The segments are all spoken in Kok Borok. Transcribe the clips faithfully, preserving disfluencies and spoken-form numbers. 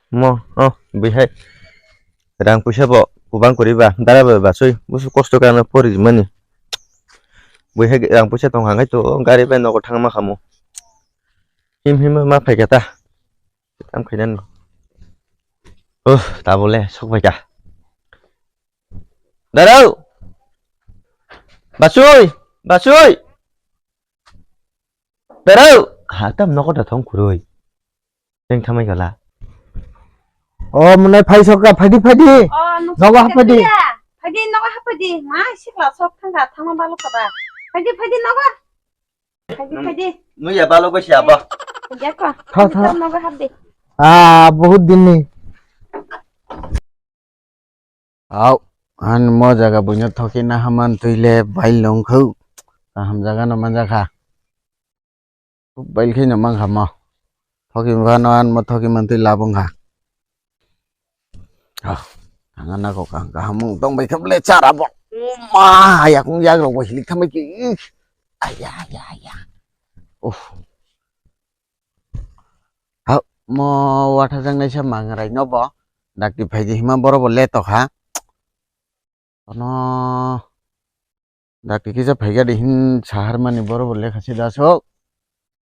Mo, oh, bihai. Rang puisa bo kubang kwrwi ba, dara bai basui, busu kosto khe ano pori mani. Bihai rang puisa tong hang khai to, gari bai nogo thangma khamu. Him him ma phai kha ta. Tam khaina no. Oh, tabole sok bai kha. Darau! Basui! Basui! Darau! Ha, tam nogo da thong khurui. Teng thamai gala. O, mwnai phai sok ka, phaidi, phaidi. O, nung Nogo sok haphadi. Phaidi, nogo haphadi. Ma, sikla sok thangka, thangma balo kaba. Phaidi, phaidi, nogo. Phaidi, phaidi. Muya balo bai siya ba. Jako. Tha, tha. Nogo hapdi. Ah, bahut din ni. Au, han mo jaga buino thoki na haman twi le bai long khu. Kaham jaga no man jakha. Bai khe no man kha mo. Thoki mo no an mo thoki man twi labong kha. Ah, ang na ko kang kaham mung tong bai kha ble chara bo. Ma, ya kung ya rok bo hilik thamai ki. Aya, aya, aya. Uff. Ha, mo watha jang naisa mangrai no bo. Dakti phaidi hima boro bo le tokha. Ono dakti kisa phaikha de hin sahar mani boro bo lekha se da sok.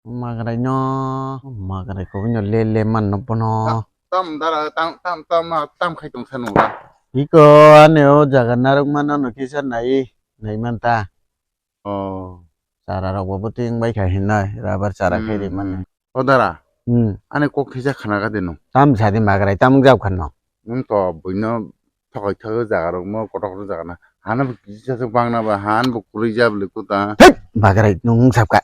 Mangrai no, mangrai ko no le le man no bono. Tam dara, tam, tam, tam, tam khai tong sanu ba. Iko ane o jaga narok mano no kisa nai, nai man ta. Oh. Chara rok bo bwtwi wng bai kha hinwi rubber chara khai ri mani. Hmm. O dara. Hmm. Ani kok thisa khna kha de no. Tam sa di magrai tam wng jab kha no. Nwng to buino thokai thok jaga rok mo kotor kotor jaga na. Hana bo kisa se bang na ba han bo kwrwi jab le kuta. Thit! Magrai nwng wng sab kha.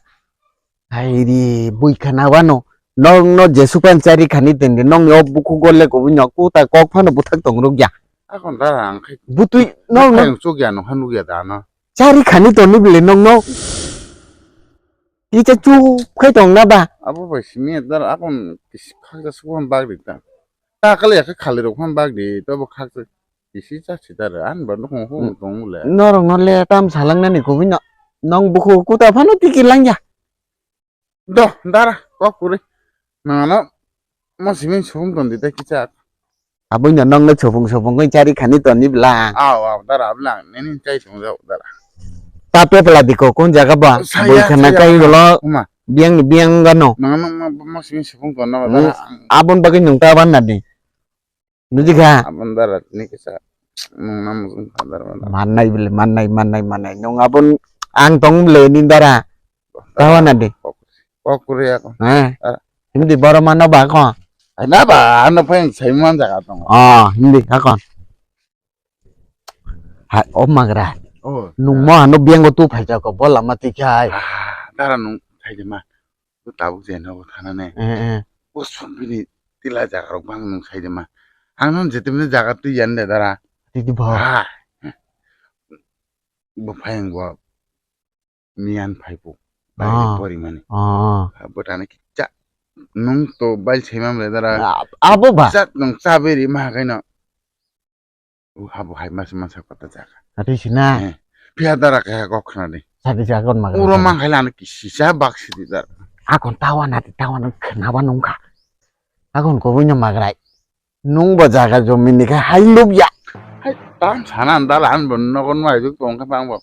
Hai ri bui khna wano. Nong no jesupan chari khani tende nong yo buku gole ko buino kuta kok phano buthak tong ruk ya. Akon dara ang khai. Butwi nong no. Ang chuk ya no han ruk ya da no. Chari khani toni bile nongno. Kisa chup khai tong na ba? Abo bai simi dar akon kis khaksa sukhan bag di ta. Ta kale ya khali rok phan bag di to bo khaksa kisi cha si dar an ba nokong hong tong le. Norok no le tam salang nani kubui no. Nong bukhu kuta phano tiki lang ya. Doh, dara, kok kwrwi. Nangano mo simi subung ton di tei kichak. Aboni no nongno subung subung khe chari khani toni bla. Aw, aw, dara, abla, nini chai tong jao, dara. Ta pepla di ko, kun jaga ba? Saya, bui khana saya, kai bolo. Uma. Biang ni biang gano. Nangano mo, mo simi subung ton na, hmm, dara. Abon bagwi nung ta ban na di. Nujikha? Abon dara ni kisa. Nung nam sung kha dara dara. Mannai bile, mannai, mannai, mannai. Nung abon ang tong bile ni dara. Tawa na de. Kok, kok kuri ako. Eh. Ah. Hindi boro mano ba ko. Ai na ba, ano phai sai man jaga tong. Oh, hindi akon. Hai, o magra. Oh. Nung mo ano biang tu phai jako, bola mati khai. Ah, dara nung khai de ma. Bo tabuk je nogo thana ne. Eh, eh. Bo song bini tila jaga rok bang nung sai de ma. Ang non jetemne jaga twi yan de dara. Titi bo. Ah. Bo phayang bo miyan phai bo. Ah. Bai pori mani. Ah. Bo tane kicha. Nung to bai sai mam le dara. Ah, abo ba. Kicha nung cha beri ma kai no. U habo hai mas mas kota jaga. Ati sina. Eh, phiya dara kaya kok khna di. Sadi jagon maga. Uro mang khai lana kisi sa bak sidi dar. Akon tawa nati tawa nang khna ba nungkha. Akon kobui no magrai. Nung bo jaga jomin ni khai hai lub ya. Hai tam sana dala han bo nogon mai juk tong kha bang bo.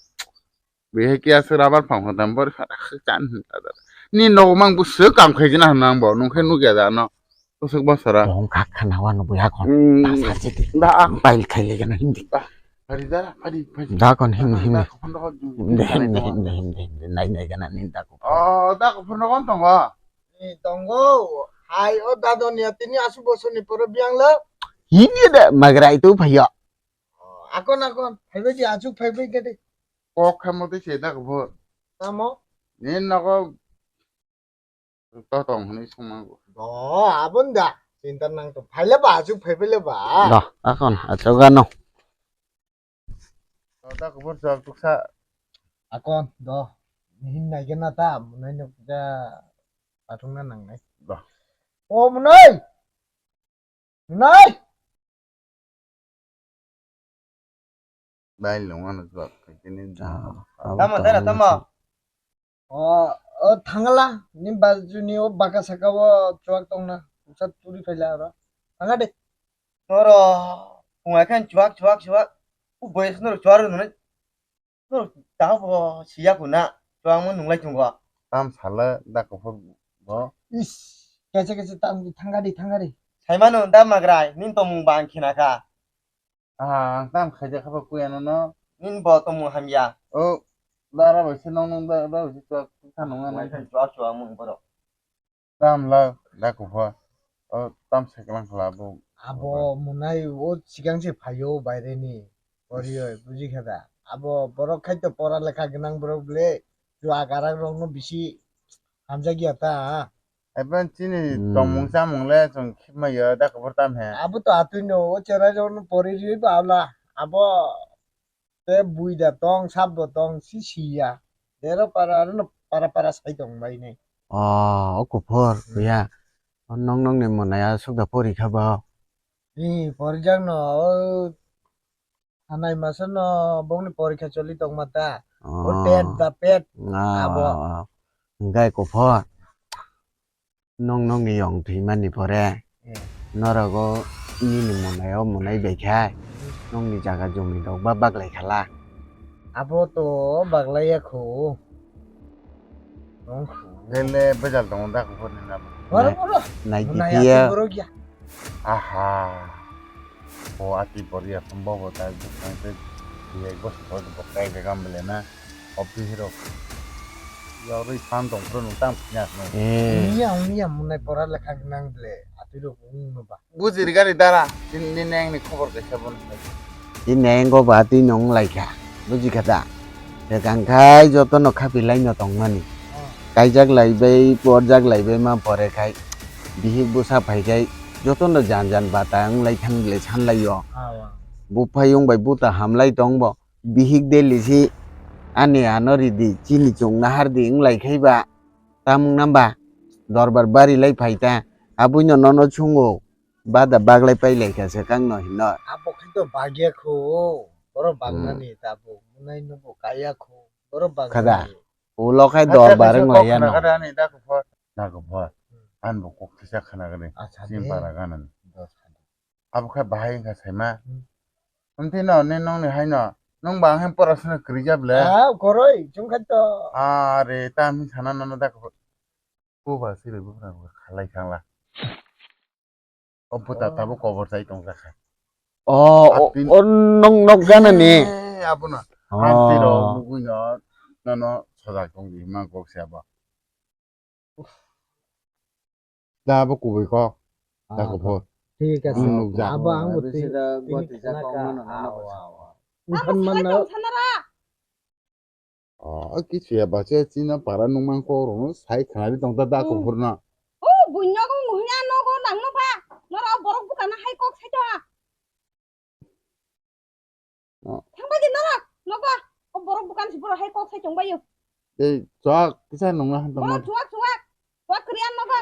Bihai kiya se rabar phang kha tam bor kha kha chan hin ta da. Ni nogo mang bu se kam khai jina han nang bo nung khai nuk ya da no. Kusuk bosora. Tong kha khana wano buya kon. Hmm. Ta sa chiti. Da ang. Bail khai le gana hindi. Da. Hari da, hari, hari. Da kon hindi, hindi. Da ko phone ko. Hindi, hindi, hindi, hindi, hindi. Nai, nai gana ni da ko. Oh, da ko phone ko tongo. Ni tongo. Hai, o dado ni tini asu bosor ni poro biang lo. Hindi da magrai tu phaiya. Oh, akon, akon. Phaibai di, asu phaibai gede. Kok khamo de se da ko. Tamo? Ni nogo. To tong hwnwi swngmang bo. Do, abon da. Chinta nang to. Phaile ba, achu phaiphile ba. Do, akon, achuk ano. To da kubur jor tuksa. Akon, do. Hin nai gana ta, munai no kija patung na nang nai. Do. O munai! Nai! Bai lung ano jwak khaikhe ni. Ah, tamo, tamo, tamo. O, o thangala, ni baju ni o baka saka o chuak tongna, usa turi phaila aro. Thangkha de. Norok, pungai khe chuak, chuak, chuak. U boyes norok chuak rw nunui. Norok tabo siya kuna. Chuak mo nunglai thungo. Tam sala da kuphur bo. Is, kaisa kaisa tam thangkha de, thangkha de. Saimano da magrai, nin to mung bang khina kha. Ah, ang tam khaijak kha ba kuya nono. Nin bo to mung hamya. O, dara bai se nong nong da, da bai se chuak kha nong Wai ano. Khan chuak chuak mung borok. Tam la da kupha. O, tam seklang khala bo. Abo munai o sikang se phaio baire ni. Ori oi, buji kha da. Abo borok khai to pora lekha gwnang borok ble. Chuak arak rok no bisi hamjak ya ta. Abo chini Hmm. tongmung chamung le chwng khibma ya da kupha tam he. Abo to atwi no o cherai rok no pori ri ba la. Abo Te bui da tong, sap bo tong, si si ya. Dero para, ano para para sai tong bai nai. Oh, o kuphur, Hmm. kuya. O nong nong ni monai aswk da porikha ba? Ni porijak no, o anai masa no bongni porikha choli tong mata. O Oh. tet da pet. Ah, Abo. ah, ah. Hingkai kuphur. Nong nongni yong thwimani pore Hmm. norok o nini monai o monai bai kha Hmm. nongni jaga jumi rok ba baglai khala. Abo to baglai ya kho. Nong kho. Bele bejal tongo da kho ni na. Boro Nai-, boro. Naiti Monai phiya. Ati boro ya. Aha. O ati bor ya thum bo bo ta bwsang te ek bosor bo kai jaga bele na. Office rok. Yawi phan tong phuru nung tang phiya no. Eh. Ungya, ungya, munai pora lekha nang ble. Atwi rok ung no ba. Bujir gari dara. Tin ni neng ni khobor kaisa bon. Tin neng go ba tin nong lai kha. Buji kha da. Te kang khai joto no khapi lai no tong mani. Oh. Kaijak lai bai, porjak lai bai ma pore khai. Bihik busa phai khai. Joto no jan jan bata ung lai thang ble san lai yo. Ah, wa. Buphai ung bai buta ham lai tong bo. Bihik Delhi si ani ano ridi chini chwng nahardi wng lai khai ba tamung namba dorbar bari lai phai ta abui no nono chungo bada baglai pai lai kha se kang no hino. Abo khe to bagya kho, boro bagnani tabuk munai no bo kaya kho, boro bagnani. Kada ulo khai dorbar wng lai ano. Kada ani da kho, da kho, an bo kok kisa khana gani. Acha de. Simpara ganan. Abo khe bahai wngkha saima. Hmm. Amtwi no, ne nongni hai no. Nong ba ang hai porasuna kwrwi jab le. Ah, koroi, chwng khai to. Are, ta amhi sana nono da ko. Ko ba siri bu phra khalai thangla. O buta Oh. Tabo kobor sai tong jakha. Oh, o, Atin- o nong nok gana ni. Eh, abo na. Oh. Amtwi ro mugui no, nono sojak tong di ma gok se abo. Da bo kubui kok. Da Ah, kuphur. Thik ase. Ang nukjak. Abo ang bo Abo twi, sida twi goti jak khna kok ka. Mano nana Ah, bo wa, sa. Wa. Ang Ang bo man sai na. Tong sanara. Oh, kichu ya bacha china para nungmang kok rong sai khna di tong ta da Hmm. Kuphur no. Oh, bunya ko muhnya no ko nang no pha. Nora borok buka na hai kok sai to ha. Oh. Thangbai di norok, nogo. O borok bukan si borok hai kok sai tongbaio. Tei chwak kisa nungna han tongma. Borok chwak chwak. Chwak kwrwi ang nogo.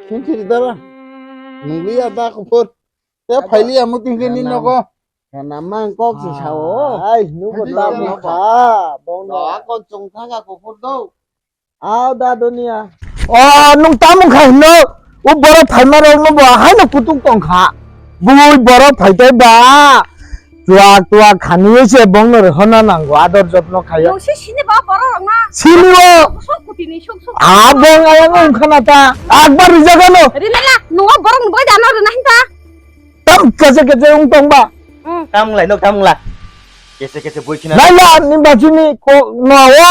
Khensi di dara. Nungliya da kuphur. Te Abo phailiya muting khe ni nogo. Khena mang kok si sao. Ai, nugo Khensi ta di dara. Mukha. Bong no. Ako chwng thanga kuphur do. Aw da doniya. O nwng tamo kha hino? O borok phaima rok no bo haino kutung tong kha. Bui borok phai tei ba. Tuak tuak khani se bong no rwhorna nango ador jotno khayo. Nwng se sini ba borok rok na. Sini o. Sok kuti ni sok sok. A bong ayang wng khana ta. Akbar rijak ano. Rinala, nwng o borok ni boi dano rwna hinta. Tam kese kese wng tong ba. Hmm. Tam lai nok tam la. Kese kese boi khina. Nai la ni bachini ko no o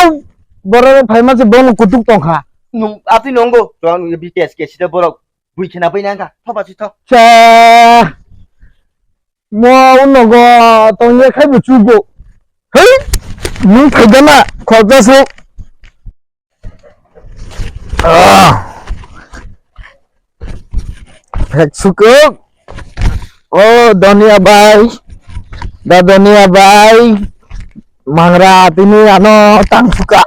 borok phaima se bono kutuk tong kha. Nung ati nongo. To ang B T S ke sida borok boi khina bai nang kha. Thoba si tho. Cha. Mo unogo tong ye khai bu chugo. Hei. Nung phai dana khorja su. Ah. Phek sukuk. O Donia bai. Da Donia bai. Mangra tini ano tang suka.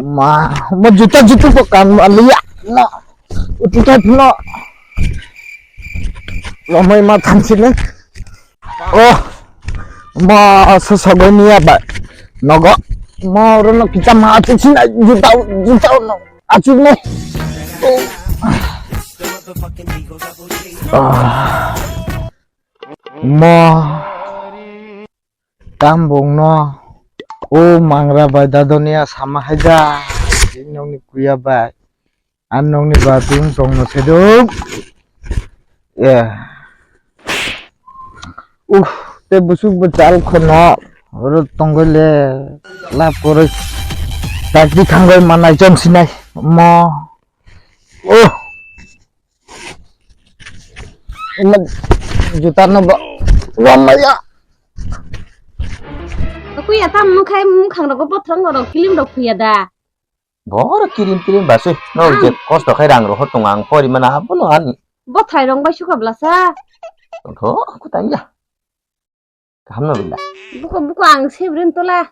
Ma, mo juta jutu ko kan alia. Na. Uti thai phuno. Lomai ma thangsile. Oh, ma so sagoi niya ba. Nogo. Ma oro no kicha ma achu china juta juta no. Achu no. Oh. Ah. Mo tambung no o mangra bai dadonia sama haida nongni kuya bai. An nokni ba tong tong no seduk. Ya. Uh, te busuk bo chal khono. Oro tongoi le lap koroi. Takti thangoi manai chom sinai. Mo. Oh. Ima jutar no ba. Wamaya. Aku ya tam mukhai mukhang rok bothang rok kilim rok phuya da. Boro kirim kirim basui. No je kosto khai rang rohor tongo ang pori mana abono an. Bothai rong bai suka blasa. Tho aku tanya. Kaham no bila. Buko buko ang sebren tola.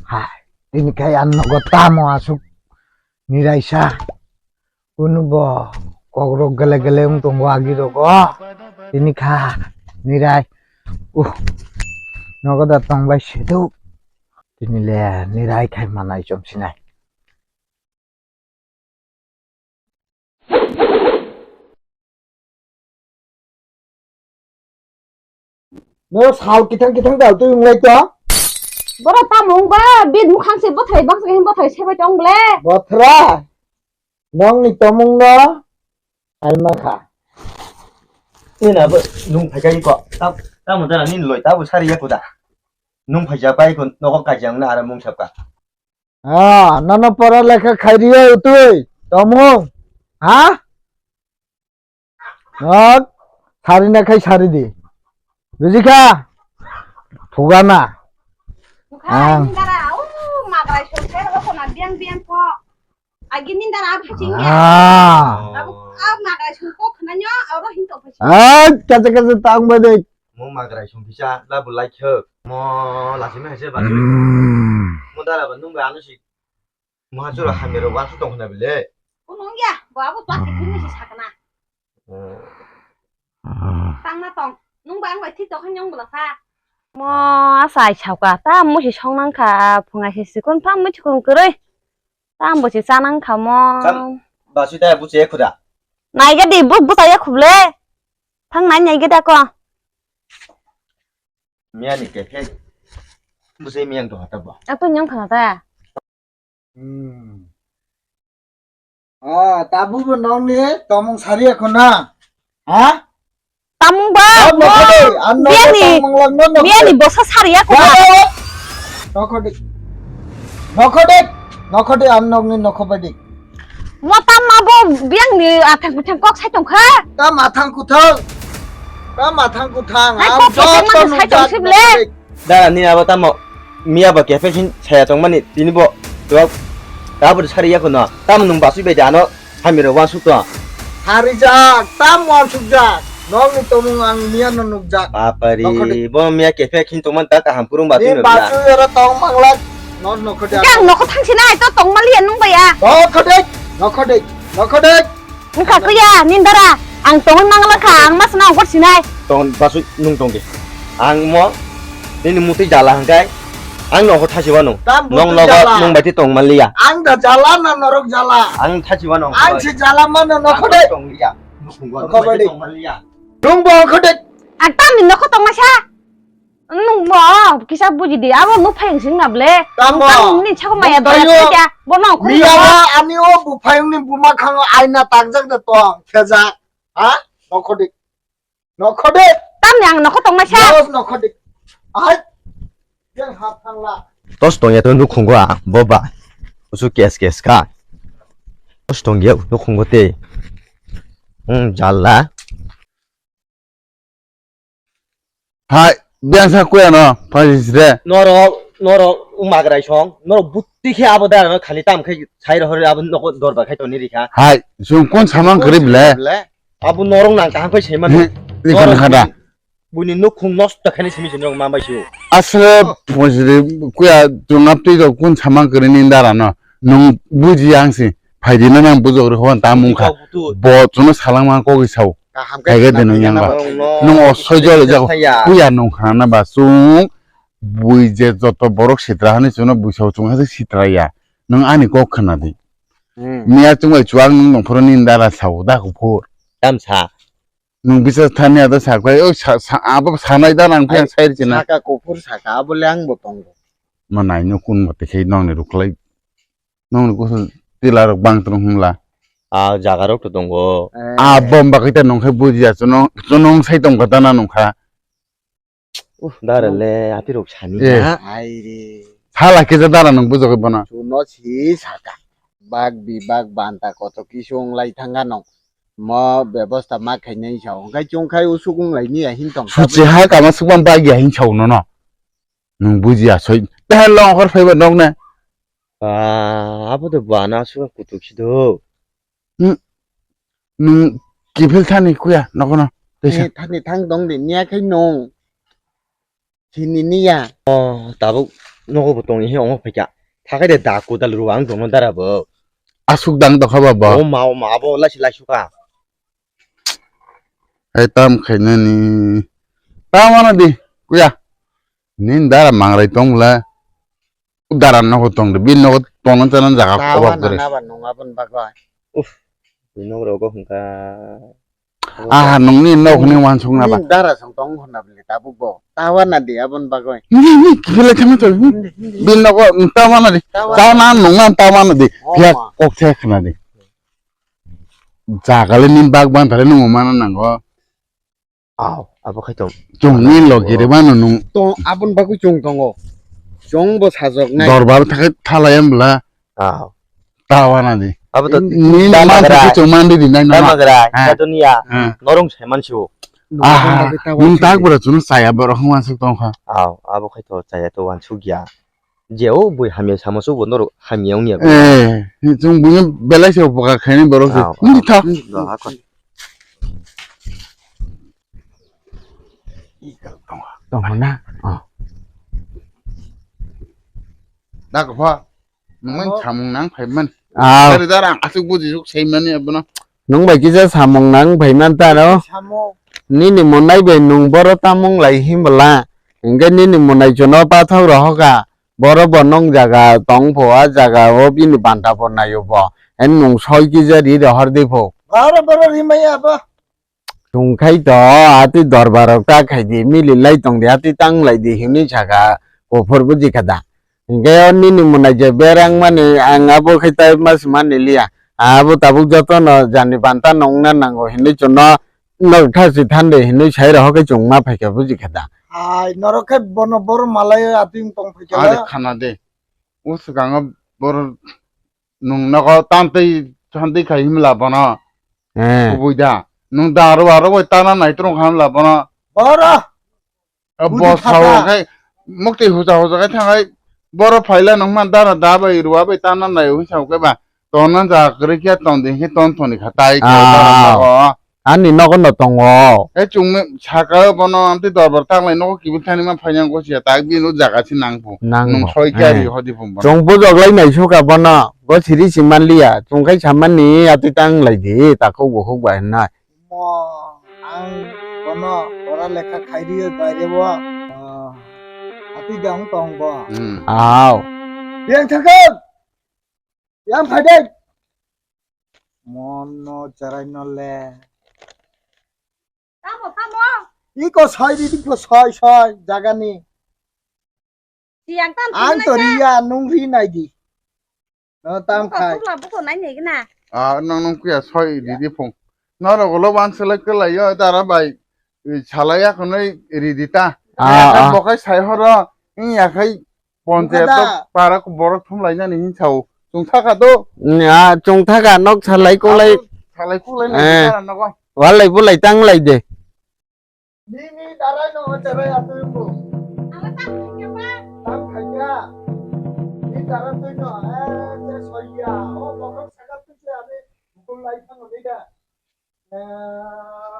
Hai, tini khai an nogo tamo asuk niraisa. Kunu bo kokrok gele gele wng tongo agi rogo. Tini kha nirai. Uh, nogo da tong bai seduk. Tini le nirai khai manai chom sinai. No sal kithang kithang dal twi wng lai to. Boro tamo wng ba, bit mukhang se bothai bangsa hin bothai sebai tong ble. Bothra. Nongni tomung no ai ma kha. Ina bo nung phai kai ko. Tam tam dara nin loi ta bo sari ya kuda. Nung phai ja pai ko nogo kajang na ara mung sapka. Ah, nono pora lekha khairiya utwi tomung. Ha? Nok, sari na khai sari di. Bujikha? Thugana. Ang. Nindara, uh, magrai songkhe, o kona biang biang ko. Agi nindara, apa singya? Ah. Abu, ah, magrai songko khananya, oro hinto pasi. Ah, kacha kacha tang ba de. Mo magrai songkisa, labu lai khek. Mo lasi me hese ba. Hmm. Mo dara ba nung ba anu si. Mahasura hamya rok wansuk tong khna bile. Kunung ya, bo abo plastic ni si sakna. Hmm. Tang na tong. Nung ba ang bai thik tong khanyang bwla sa. Mo asai sauka ta mo si song nang kha phunga si sikon pha mo sikon kwrwi. Ta mo si cha nang kha mo. Tam ba sui ta bu che khuda. Nai ga di bu bu ta ya khuble. Thang nai nai ga da ko. Miya ni ke ke. Bu se miyang to hata ba. Aku nyang kha ta. Hmm. Ah, tabu bo nongni tomung sari ya khuna. Ha? Tamung ba, oh, mo, nokhode, an nokho biyani, tongmang lang no nokhode. Biyani bosa sari ya khuna. Ba, nokhode. Nokhode, nokhode an nokni nokho badi. Mo tam ma bo biyangni athang kuthang kok sai tong kha. Tam athang kuthang. Tam athang kuthang. Hai am kok sai tong joto ma sai tong nukjak sib le. Nokhode. Dara ni abo tamo miya ba kefek hin saya tongmani tini bo tuak abo sari ya khuna tamo nung basui bai dano hamiro wansuk to. Harijak tam wansukjak nokni tomung ang miya no nukjak. Bapari nokhode. Bo miya kefek hin tongman ta kaham kurung ba. Ni tino basui ora tong manglak no nokhode. Jang nokho thangsi nai to tong maliya nung baya. Nokhode nokhode nokhode. Wngkha kuya, nindara, ang tongwi mangla kha, ang mas nang hor sinai. Tong, basui nung tong di. Ang mo, nini mutwi jala hangkai, ang no hor thasi wano. Tam nong mutwi nogo jala. Nung baiti tong manliya. Ang da jala na norok jala. Ang thasi wano. Ang si jala mano nokhode. Tong liya. Nung bo nokhode. Tong manliya. Nung bo nokhode. Ang tamni nokho tong masa. Nwng bo kisa buji di, abo nwng phayung sing na ble. Tamo. Nwng tamo nwngni sako maya dora thaikya, bo nwng khum miya dora. Ani o buphayung ni buma khango aina takjak de tong, khejak. Ha? Nokhodik. Nokhodik. Tamni ang nokho tong naisa. Yes, nokhodik. Ai. Yang hap thangla. Tos tong ya to nukhungo a, bo ba. Usu kes kes ka. Tos tong ya nukhungo te. Hmm, jalla. Hai, biyang sa kuya no, phaji sire. Norok, norok, wng magrai song, norok butti khe abo dara no khali tam khe sai rohor abo nokho dorbar khai toni rikha. Hai, sung kon samang kwrwi ble? Abo norok nang kaham khai saiman. He, ni norok khana khada. Buni, buni nukhung nosto khaini simi simi norok mambai sio. Asle phaji sire kuya tungap twi rok kon samang kwrwi ni dara no. Nung buji ang si, phaidi no nang bujok rikho tam wngkha. Buji kok butu. Bo chuno salangma kok isao. Kaham khe khaiga khna de nung phai yang ba. Nang ba. Nung o soijo le jago. Khaya. Kuya nung khana ba chung bui je joto borok sitra hani chuno bui sao chung hase sitra ya. Nung ani kok khna di. Hmm. Miya chwng bai chuwak nwng nongphuru nini dara sao da kuphur. Tam sa. Nwng bisa thani ada sa kwlai, o sa, sa, abo sanai da nang phai ang Ai, sai rwchina. Saka kuphur saka, abo le ang bo tongo. Ma nai no kun mate khai nong ni ruklai. Nong ni kusu tila rok bang tung hwnla. A jaga rok to tongo. Eh. Abo bagwi ta nong khai bujiya chwng, chwng sai tong kha ta na nong kha. Uh, dara le ati rok sani Eh. na. Ai re. Sala kisa dara nung bujagwi bono. Chuno si saka. Bak bibak banta koto kisu wng lai thang nong. Mo bebosta ma khainai sa. Wngkhai chwng khai usuk wng lai ni ya hin tong. Suchi ha kama sukma bak ya hin sa uno no. Nung bujiya soi. Tehan long hor phaiba nok ne. Ah, abo to bana suka kutuk si do. Hmm. Nung kiphil thani kuya nokono. Teisa. Eh, thani thang dong de niya khai nung. Sini niya. Oh, tabuk nogo bo tong he ongok phaikha. Thakai de da kudal ru ang tongno dara bo. Asuk dang tokha ba bo. O ma, o ma, abo laisi laisuka. Ai tam khainani. Tamano di kuya. Nin dara mangrai tong bwla. Dara nogo tong de, bini nogo tongna chana jaga kobak Tawa dore. Nana ba nung abon bagwi. Uf, bini nogo rogo hwnka. Ah, nungni nok ni wansuk na ba. Nin dara song tong honna bwle tabuk bo. Tawa na di abon bagwi. Ni, ni, kifilai thangma chol. Bini nogo tawa na di. Tawa. Tawa na nung na tawa na di. Oh, phiya ma. Kok se khna di. Jaga le nin bag ban thale nung mana nango. Aw, abo khai tong. Chwng ni logi rwmano nung. Tong, aboni bagwi chwng tongo. Chwng bo sajoknai. Dorbar thakai thalai em bwla. Aw. Tawa na di. Abo to ni tama man gra. Thakai chwng man di di nai na. Tama gra, ha. Kha to niya. Ha. Norong sai man sibo. Ah, nung tak bwra chwng saya borok hwnma suk tong kha. Aw, abo khai to saya to wansuk ya. Je o bui hamya samo subo norok hamya wngya. Eh, chwng buino belai se upokar khaini borok se. Aw, aw. Nini tha. Do, hakon. Tongo na? Oh. Dak pha. Nungman samung nang phaiman. Aw. Dari darang asuk buji suk saimani abono. Nung bai kisa samung nang phaiman taro. Samo. Nini monai bai nung boro tamung lai himbala. Hingke nini monai jono pathok rohoka. Boro bo nong jaga tong pho, a jaga o bini banta bo naio bo. En nung soi kisa ri rohor di pho. Boro boro ri maya bo. Tungkhai to, ati dorbar rok ta khai di, mili lai tong di, ati tang lai di, hwnwi saka kuphur buji kha da. Hingke o nini monai je berang mani, ang abo khai tai mas mani liya. Abo tabuk joto no jani banta nong na nango, hwnwi chwngno Nok tha si than de hinwi sai rohor khe chwng ma phaikha buji kha da. Hai, norok khe bono bor malai atwng tong phaikha. Are khana de. O swkango bor nung nogo tantwi tantwi khai himla bono. Eh. Kubui da. Nung da aro aro bai tana nai trong kha himla bono. Boro. Bo sao khe mukti huja huja khe thangai boro phaila nung man dara da bai ruwa bai tana nai wi sao khe ba. Tonna ja kwrwi khe tong di khe ton thoni kha tai khe. Ah. Ani nogo no tongo. E chwngno saka bono amtwi dorbar tanglai nogo kibil thani ma phainang gosia tak bini jaga si nang phu. Nang phu. Nung soi khe ari hodi phu bono. Chwng bujok lai nai suka bono. Go siri si manliya. Chwng khai samani atwi tanglai di takhuk bukhuk bai hinna. Mo ang bono pora lekha khairi bai rebo. Ah, atwi dang tong bo. Hmm. Aw. Yang thakak. Yang phai dai. Mono cherai no le. Tamo, tamo. Iko soi di, iko soi, soi, jagani. Siyang tam ang to sini riya, nung ri nai di. No tam khai. Buko buko nai nai gina. Ah, nang nung kuya soi di di phung. Norok ulo wan selai kelai yo, dara bai, i, salai ya khonoi ri di ta. Ah, ah. Bo khai sai horo, i ya khai Ponchayat o para borok thum lainani hin sao. Chwng thaka do. Nya, chwng thaka nok salai kolai. Salai kolai nai dara nogo. Walai bulai tang lai de. Nini darai no cherai atwi bo. Tang khaikha. Ni dara twi no, eh, che soya. O bokhok saka twi se ani bukul lai thang ni da. Eh,